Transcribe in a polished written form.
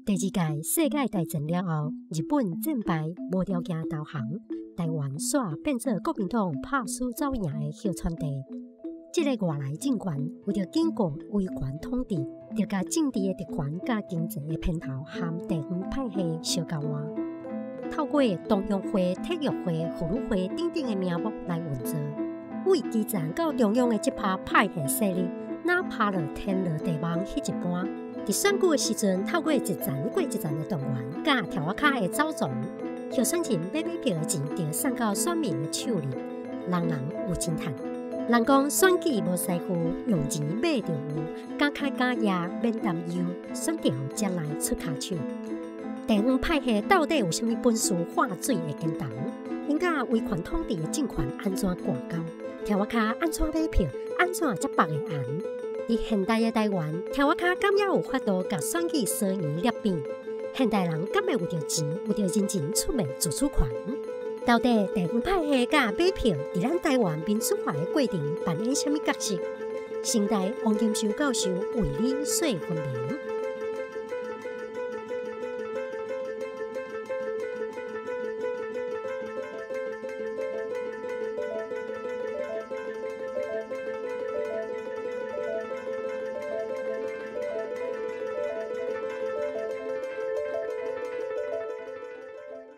第二屆世界大戰了後，日本戰敗，無條件投降，台灣煞變做國民黨拍輸走贏的候選地。這个外來政權為著鞏固威權統治，就共政治的特權佮經濟的偏頭和地方派系相交換，透過同鄉會、體育會、婦女會等等的名目來運作。為基層到中央的這趴派系勢力，若拍落天羅地網彼一般。佇選舉的時陣，透過一層過一層的動員，佮柱仔跤的走摰，候選人買馬票的錢，就送到選民的手裡，人人有錢趁。人講選舉無師傅，用錢買就有，敢開敢贏免擔憂，選著才來出跤手。地方派系到底有啥物本事化水會見銅？𪜶佮威權統治的政權按怎掛鈎？柱仔跤按怎買票？按怎才縛會紅？佇現代的台灣，柱仔跤敢猶有法度共選舉輸贏裂變？現代人敢會為著錢、為著人情出賣自主權？到底地方派系佮買票，佇咱台灣民主化的過程扮演啥物角色？成大王金修教授為你細分明。